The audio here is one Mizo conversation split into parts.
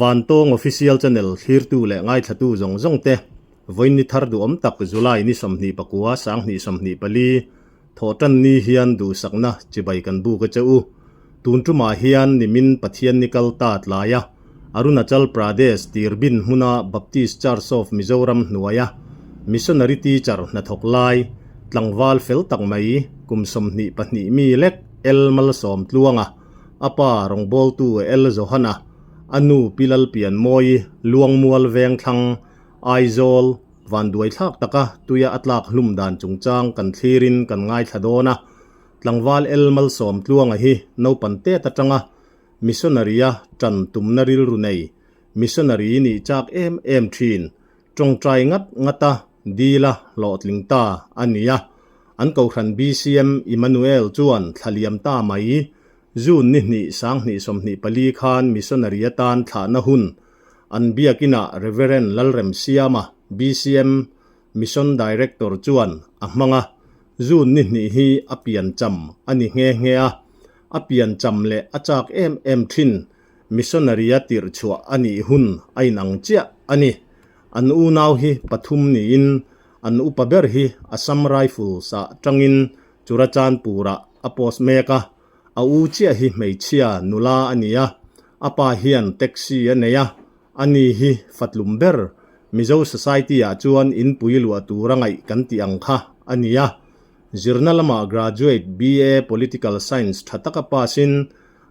Vantawng Official Channel thlirtu leh ngaithlatu zawng zawng te, vawiin ni thar duhawm tak July ni 29, 2024, thawhtan ni hian duhsakna chibai kan buk a che u. Tun tumah hian nimin Pathian ni kal ta tlaia Arunachal Pradesh Tirbin hmuna Baptist Church of Mizoram hnuaia Missionary Teacher hnathawk lai tlangval fel tak mai kum 22 mi lek El Malsawmtluanga, a pa rawngbawltu El Johana, a nu Pi Lalpianmawii Luangmual Vengthlang, Aizawl, vanduaithlak taka tuia a tlak hlum dan chungchang kan thlirin kan ngaithla dawn a. Tlangval El Malsawmtluanga hi naupan tet atanga Missionary-a ṭan tumna rilru nei, missionary nih chak em em ṭhin, ṭawngṭai ngat ngata dila hlawhtling ta a ni a. An kohhran BCM Emmanuel chuan thla liam ta mai, June ni hnih 2024 khan missionary atan thlahna hun an biakinah Rev. Lalremsiama, BCM Mission Director chuan a hmang a, June ni hnih hi a piancham a ni nghe nghe a. A piancham leh a chak em em thin missionary-a tirh chhuah a nih hun a inang chiah a ni. An unau hi pathum niin an upa ber hi Assam Rifles ah tangin Churachandpur-ah a post mek a, a u chiah hi hmeichhia nula a ni a, a pa hian taxi a nei a, ani hi fatlum ber Mizo Society-ah chuan inpui luah tur a ngaih kan tih ang kha a ni a. Zirna lamah graduate BA Political Science tha taka pass in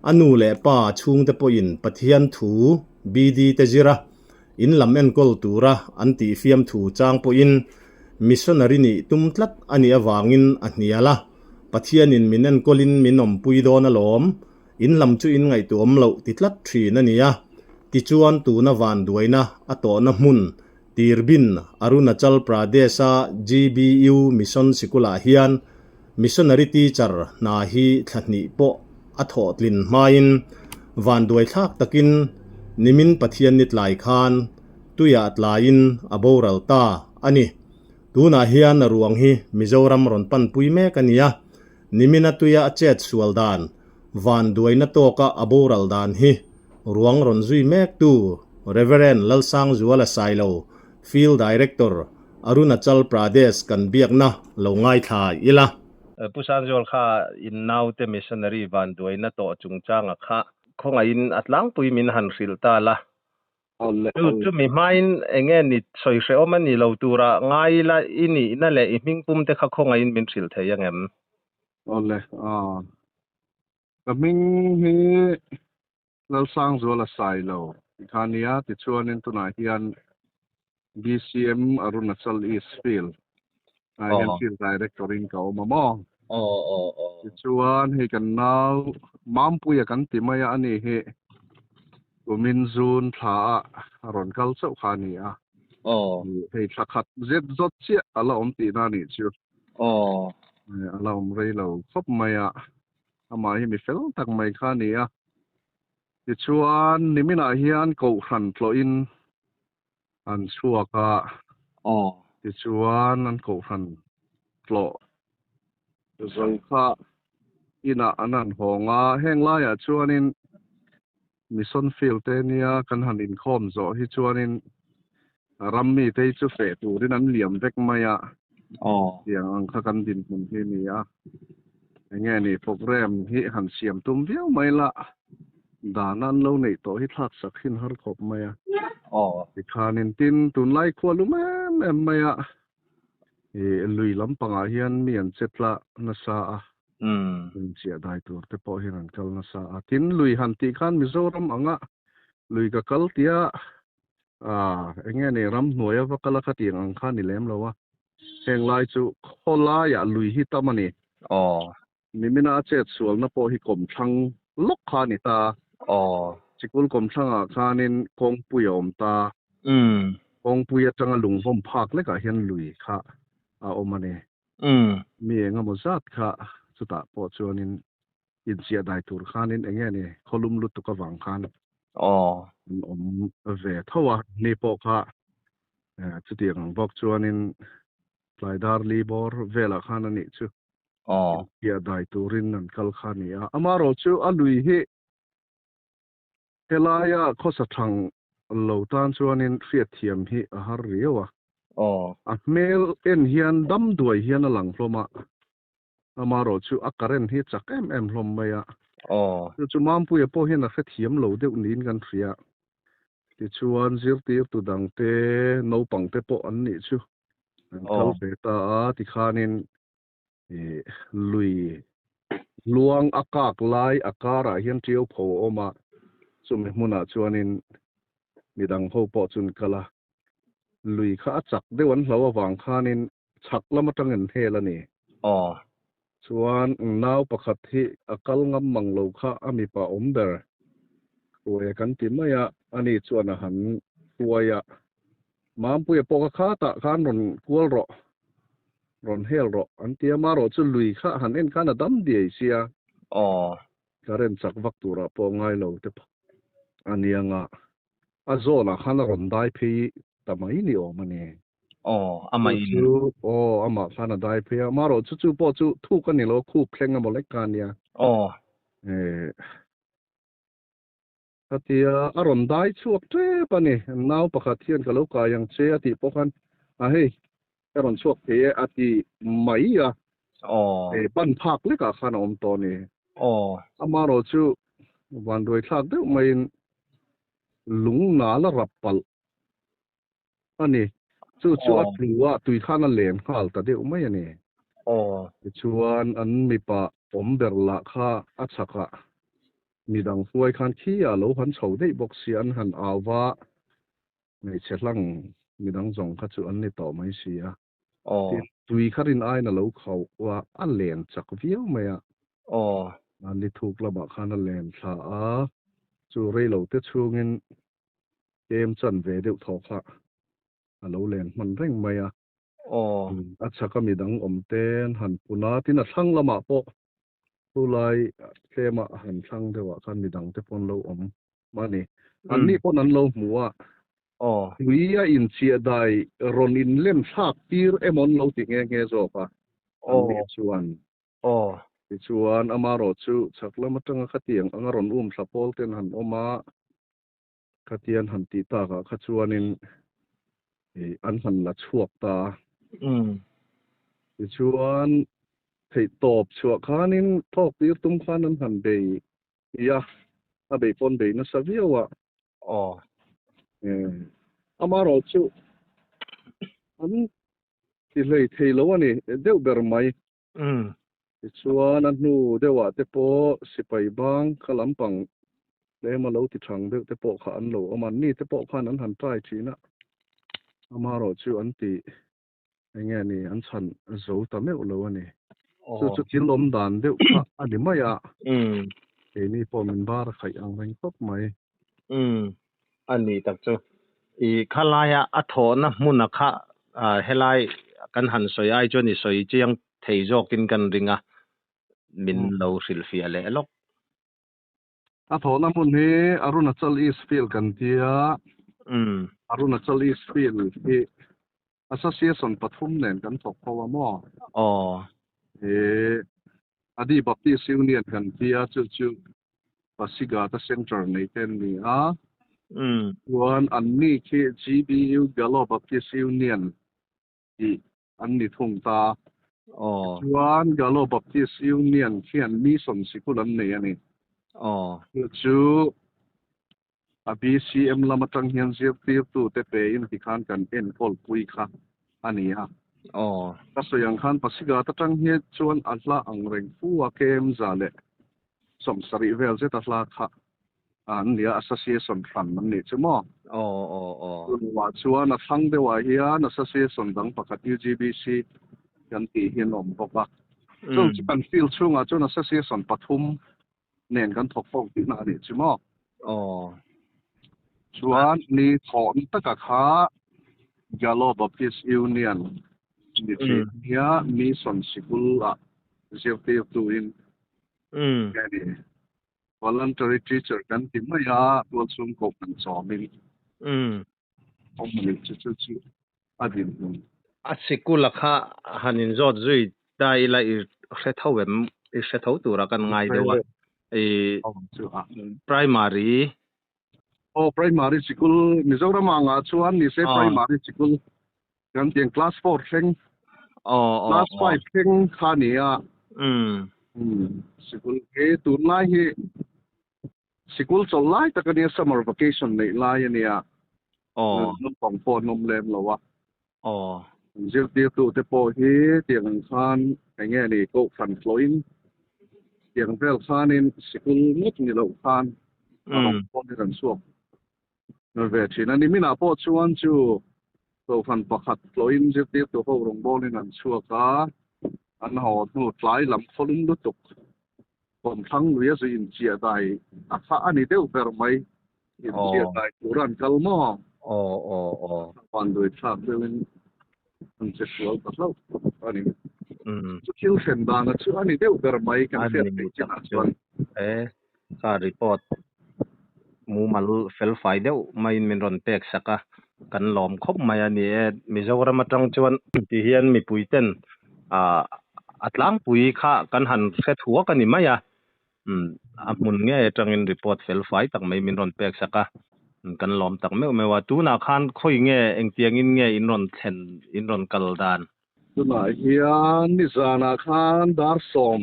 a nu leh pa chhungte pawhin Pathian thu BD te zir a, in lam enkawl tura an tih fiamthu chang pawhin missionary nih tum tlat a nih avangin a hnial a, Pathianin min enkawlin min awmpui dawn alawm, in lam chu in ngaihtuahawm loh ti tlat thin a ni a, tichuan tuna vanduaina a tawhna hmun Tirbin, Arunachal Pradesh-a GBU Mission Sikulah hian Missionary Teacher hna hi thla hnih pawh a thawh tlin hmain vanduaithlak takin nimin Pathian ni tlai khan tuiah tlaiin a boral ta a ni. Tunah hian a ruang hi Mizoram rawn panpui mek a ni a, nimina tuia a chet sual dan Vanduaina tawka a boral dan hi ruang rawn zui mektu Rev. Lalsangzuala Sailo, Field Director, Arunachal Pradesh kan biakna lo ngaithla ila. Pu Sangzual kha in naute missionary vanduaina tawh chungchanga kha khawngaihin a tlangpui min han hrilh ta la. Chu chumi hmain enge ni sawi hrehawm a ni lo tura ngai ila i nihna leh i hmingpum te kha khawngaihin min hrilh thei angem? Awle, aw. Ka hming hi Lalsangzuala Sailo tih kha a nia, tichuanin tunah hian BCM Arunachal East Field ah hian Field Director in ka awm a maw? Aw, aw, aw. Tichuan hei kan nau Mampuia kan ti mai a, ani hi kumin June thla ah a rawn kal chauh kha a ni a. Aw. Hei thla khat zet zawt chiah a la awm tihna a nih chu. Aw. A la awm rei lo khawp mai a, amah hi mi fel tak mai kha a ni a. Tichuan, niminah hian Kohhran tlawhin an chhuak a. Aw. Tichuan, an Kohhran tlawh zo kha inah an han hawng a, heng laiah chuanin Mission field te nia kan han inkhawm zawh hi chuanin ram mite hi chu feh turin an liam vek mai a, tiang ang kha kan dinhmun hi a ni a. Enge ni program hi han siam tum viau mai la, dana an lo neih tawh hi thlak sak hin har khawp mai a. Tikhanin tin tunlai khua lum em em mai a, Ih lui lampangah hian mi an che tla nasa a, inchiah dai tur te pawh hian an kal nasa a. Tin, lui han tih khan Mizoram anga lui ka kal tia ah eng nge ni ramhnuai a va kal a khatiang ang kha ni lem lo a, heng lai chu khawlaiah lui hi tam a ni. Nimina a chet sualna pawh hi kawmthlang lawk kha a ni ta. Sikul kawmthlangah khanin kawngpui a awm ta. Kawngpui atanga lungvawm phak lekah hian lui kha a awm a ni. Mi eng emaw zat kha chutah pawh chuanin inchiah dai tur khanin eng nge ni khawlum lutuk avang khan an awm ve tho a. Ni pawh kha chutiang ang bawk chuanin tlai dar li bawr velah khan a nih chu. Infiah dai turin an kal kha a ni a. Amaherawhchu a lui hi helaia khawsa thang lo tan chuanin hriatthiam hi a har riau a. Aw. A hmel en hian dam duai hian a lang hlawm a, amaherawhchu a current hi chak em em hlawm mai a. Aw. Chu chu Mampuia pawh hian a hrethiam lo deuh niin kan hria. Tichuan zirtirtu dangte naupangte pawh an nih chu an kal ve ta a, tikhanin ih lui luang a kak lai a karah hian ṭiau pho a awm a, chumi hmunah chuanin midang ho pawh chu an kal a, lui kha a chak deuh an hlo avang khanin chhak lam atangin hel a ni. Aw. Chuan nau pakhat hi a kal ngam mang lo kha a mipa awm ber hruai kan ti mai a, ani chuan a han hruai a, Mampuia pawh kha khatah khan rawn kual rawh, rawn hel rawh an ti a, marawh chu lui kha han en khan a dam diai sia. Aw. Current chak vak turah pawh ngai lo te a nia nga, a zawnah khan a rawn dai phei ta mai ni awm a ni. Aw, amah in. Chu aw, amah khan a dai phei a, marawh chu chu pawh chu thuk a ni lo, khup thleng emaw lek kha a nia. Aw. Eh, khatia a rawn dai chhuak tep a ni, nau pakhat hian ka lo kai ang che a tih pawh khan, a hei, ka rawn chhuak thei e a ti mai a. Aw. Eh, ban phak lekah khan a awm tawh a ni. Aw. Amaherawh chu vanduai thlak deuh maiin lung nal a rap palh a ni. Chu chu a tlu a, tui khan a len nghal ta deuh mai a ni. Aw. Tichuan an mipa awm ber lah kha a chhakah midang hruai khan khi ah lo han chho daih bawk si an han au va, hmeichhe hlang midang zawng kha chu an ni tawh mai si a. Aw. Tin, tui kha rin aiin a lo khauh a, a len chak viau mai a. Aw. A ni thuk lamah khan a len thla a, chu rei lo te chhungin kem chan ve deuh thaw kha a lo len hman reng mai a. Aw. A chhaka midang awm ten han pun a, tin a thlang lamah pawh chulai tlema han thlang deuhah khan midang te pawh an lo awm a ni. Anni pawn an lo hmu a. Aw. Tui a inchiah dai rawn inlem thlak tir emaw an lo ti nghe nghe zawk a, anni chuan. Aw. Tichuan amarawh chu chhak lam atanga khatiang anga rawn um thla pawl ten han awm a, khatian han tih takah kha chuanin an han la chhuak ta a. Tichuan theihtawp chhuah khanin thawk tir tum khan an han bei Ia, a bei pawn bei nasa viau a. Aw. Amarawh chu an ti hlei thei lo a ni deuh ber mai. Tichuan a hnu deuhah te pawh sipai bang kha lampang tlema lo ti thang deuh te pawh kha an lo awm a, ni te pawh khan an han try thin a. Amarawh chu an ti eng nge ni an chhan zo ta meuh lo a ni. Chu chu thil awm dan deuh kha a ni mai a. Keini pawh min bar a khaih ang reng tawp mai. Umm a ni tak chu. I khalaia a thawhna hmuna kha helai kan han sawi ai chuan i sawi chiang thei zawkin kan ring a, min lo hrilhfiah leh lawk. A thawhna hmun hi Arunachal East Field kan tia. Arunachal East Field hi Association pathum nen kan thawk ho a maw? Aw. He Adi Baptist Union kan tia chu chu Pasighat-a Centre nei te an ni a. Chuan anni khi GBU Galo Baptist Union tih an ni thung ta. Aw. Tichuan Galo Baptist Union khian Mission sikul an nei a ni. Aw. Chu chu a BCM lam atang hian zirtirtute pein tikhan kan enkawl pui kha a ni a. Aw. Ka sawi ang khan Pasighat atang hi chuan a hla ang reng fu a KM 170 vel zet a hla kha an nia association hran an nih chu maw? Aw aw aw. Chuvah chuan a thlang deuhah hian association dang pakhat UGBC kan tih hi an awm bawk a. Chung chu kan field chhungah chuan association pathum nen kan thawk fo tihna a nih chu maw? Aw. Chuan ni thawhna taka kha Galo Baptist Union ni thin nia Mission sikul ah zirtirtuin a ni. Voluntary teacher kan ti mai a, tualchhung koh kan chawmin awm a ni chu chu chu a dinhmun. A sikula kha han inzawt zui ta ila i hre tho em? I hre tho tura kan ngai deuh a. I primary. Aw primary sikul Mizoram ah chuan nise primary sikul kan tiang class 4 thleng class 5 thleng kha ni a. Sikul hi tunlai hi sikul chawlh lai tak a nia summer vacation neih lai a nia. Naupang pawh an awm lem lo a. Zirtirtu te pawh hi tiang ang khan eng nge ni kohhran hlawhin tiang vel khanin sikul ngawt ni loh khan a rawn pawh hi kan chhuak ve thin a ni. Minah pawh chuan chu kohhran pakhat hlawhin zirtirtu ho rawngbawlin an chhuak a, an haw hnu tlai lam khawlum lutuk kawmthlang lui a zui inchiah dai a kha a ni deuh ber mai. Inchiah dai tura an kal maw? Vanduai thlak deuhin an che sual ta hlauh a ni. Chu thil thlen dana chu a ni deuh ber mai kan hriat theih chinah chuan. E, ka report mumal fel fai deuh maiin min rawn pek sak a, kan lawm khawp mai a ni e. Mizoram atang chuan ti hian mipui ten a tlangpui kha kan han hre thuak a ni mai a. A hmun ngei atangin report fel fai tak mai min rawn pek sak a, kan lawm tak meuh meuh a. Tunah khan khawi nge engtiangin nge in rawn thlen, in rawn kal dan? Tunah hian nizanah khan dar sawm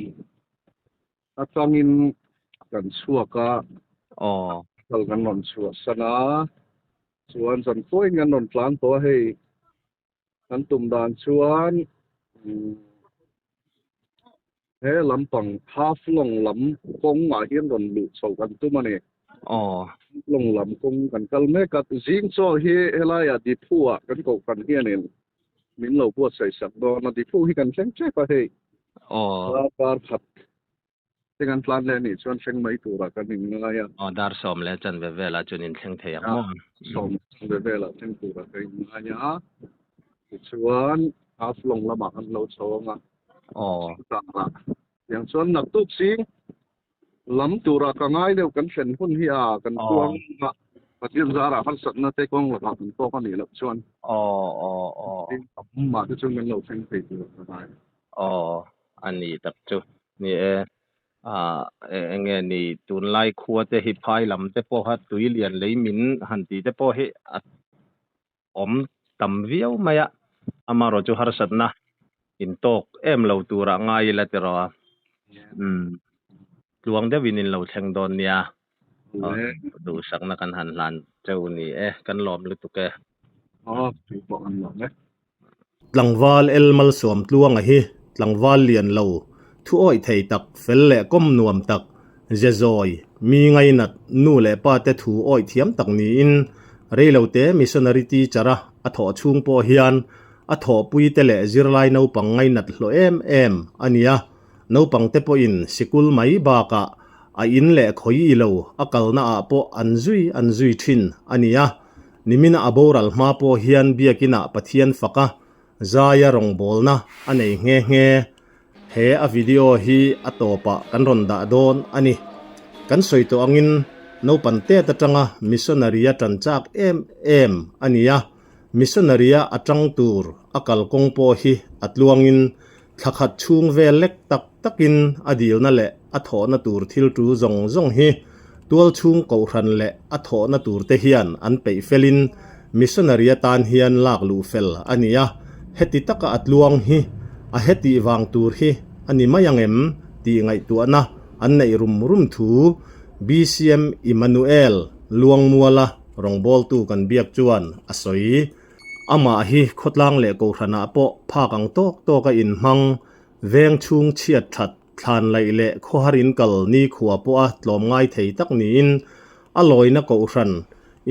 atangin kan chhuak a, kal kan rawn chhuahsan a, chuan zan pawhin kan rawn tlan tawh a hei. Kan tum dan chuan he lampang Haflong lam kawng ah hian rawn luh chhoh kan tum a ni. Haflong lam kawng kan kal mek a, zing chaw hi helai ah Diphu ah kan kohhran hianin min lo buatsaih sak dawn a, Diphu hi kan thleng tep a hei. Dar khat Te kan tlan leh anih chuan thleng mai turah kan inngai a. Aw, dar sawm leh chanve velah chuan inthleng thei ang maw? Sawm leh chanve velah thleng turah kan inngai a. Tichuan, Haflong lamah kan lo chho ang a. Aw. Chutah tiang chuan naktuk zing lam turah ka ngai deuh kan thlen hun hi a, kan kuang a, Pathian zarah harsatna te kawng lakah kan tawk a nih loh chuan. Aw, aw, aw. Zing lamah te chuan kan lo thleng thei turah ka ngai. Aw, a ni tak chu. Ni e, ah eng nge ni tunlai khua te hi phai lam te pawha tui lian lei min han tih te pawh hi a awm tam viau mai a, amaherawh chu harsatna intawk em lo turah ngai ila tiraw a, umm tluang deuhin in lo thleng dawn nia, duhsakna kan han hlan cheu ni e, kan lawm lutuk e. Aw, tui pawh kan lawm e. Tlangval El Malsawmtluanga hi tlangval lian lo, thu awih thei tak, fel leh kawm nuam tak, ze zawi, mi ngainat, nu leh pa te thu awih thiam tak niin reilote missionary teacher a a thawh chhung pawh hian a thawhpui te leh zirlai naupang ngainat hlawh em em a ni a, naupang te pawhin sikul mai bakah a in leh khawi ilo a kalna ah pawh an zui an zui thin a ni a. Nimina a boral hma pawh hian Biakinah Pathian faka zaia rawngbawlna a nei nghe nghe. He a video hi a tawpah kan rawn dah dawn a ni. Kan sawi tawh angin naupan tet atanga missionary-a tan chak em em a ni a, missionary-a a tang tur a kalkawng pawh hi a tluangin thla khat chhung vel lek tak takin a dilna leh a thawhna tur thil tul zawng zawng hi tual chhung kohhran leh a thawhna tur te hian an peih felin missionary atan hian lak luh fel a ni a, heti taka a tluang hi a hetih vang tur hi a ni mai ang em tih ngaihtuahna an neih rum rum thu BCM Emmanuel Luangmuala rawngbawltu kan biak chuan a sawi. Amah hi khawtlang leh kohhranah pawh phak ang tawk tawka inhmang Veng chhung chhiat that, thlan laih leh khawhar in kal nikhua pawha tlawm ngai thei tak niin a lawina kohhran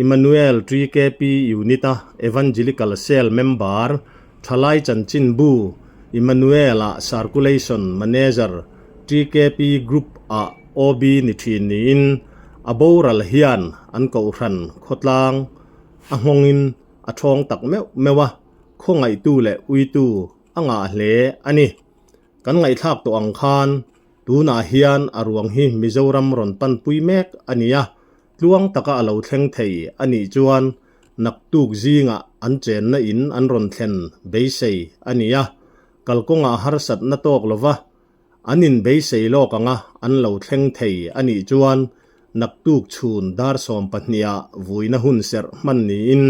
Emmanuel TKP Unit-a Evangelical Cell member Thalai Chanchinbu Emmanuel-a Circulation Manager TKP Group-a OB ni thin niin a boral hian an kohhran khawtlang a nghawngin a thawng tak meuh meuh a, khawngaihtu leh uitu a ngah hle a ni. Kan ngaihthlak tawh ang khan tunah hian a ruang hi Mizoram rawn panpui mek a ni a, tluang taka a lo thleng thei a nih chuan naktuk zingah an chenna in an rawn thlen beisei a ni a, kalkawngah harsatna tawk lova an inbeisei lawk anga an lo thleng thei a nih chuan Naktuk chhun dar sawmpahniha vuina hun serh hman niin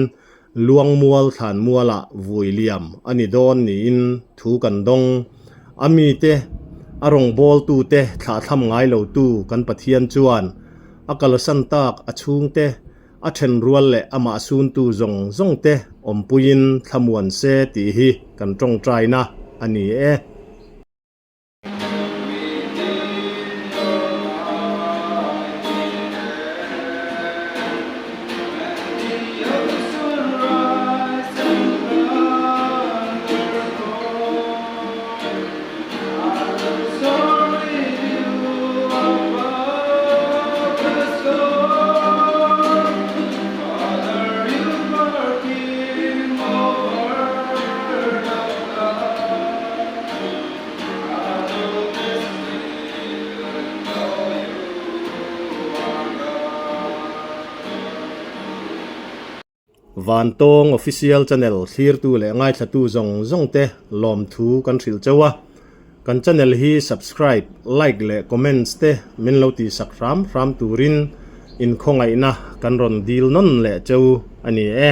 Luangmual thlanmualah vui liam a ni dawn niin thu kan dawng. A mite, a rawngbawltute thlahthlam ngai lotu kan Pathian chuan a kalsan tak a chhungte, a thenrual leh amah suntu zawng zawngte awmpuiin thlamuan se tih hi kan tawngtaina a ni e. Vantawng Official Channel thlirtu leh ngaithlatu zawng zawng te lawmthu kan hrilh chauh a, kan channel hi subscribe, like leh comments te min lo tihsak hram hram turin inkhawngaihna kan rawn dil nawn leh cheu a ni e.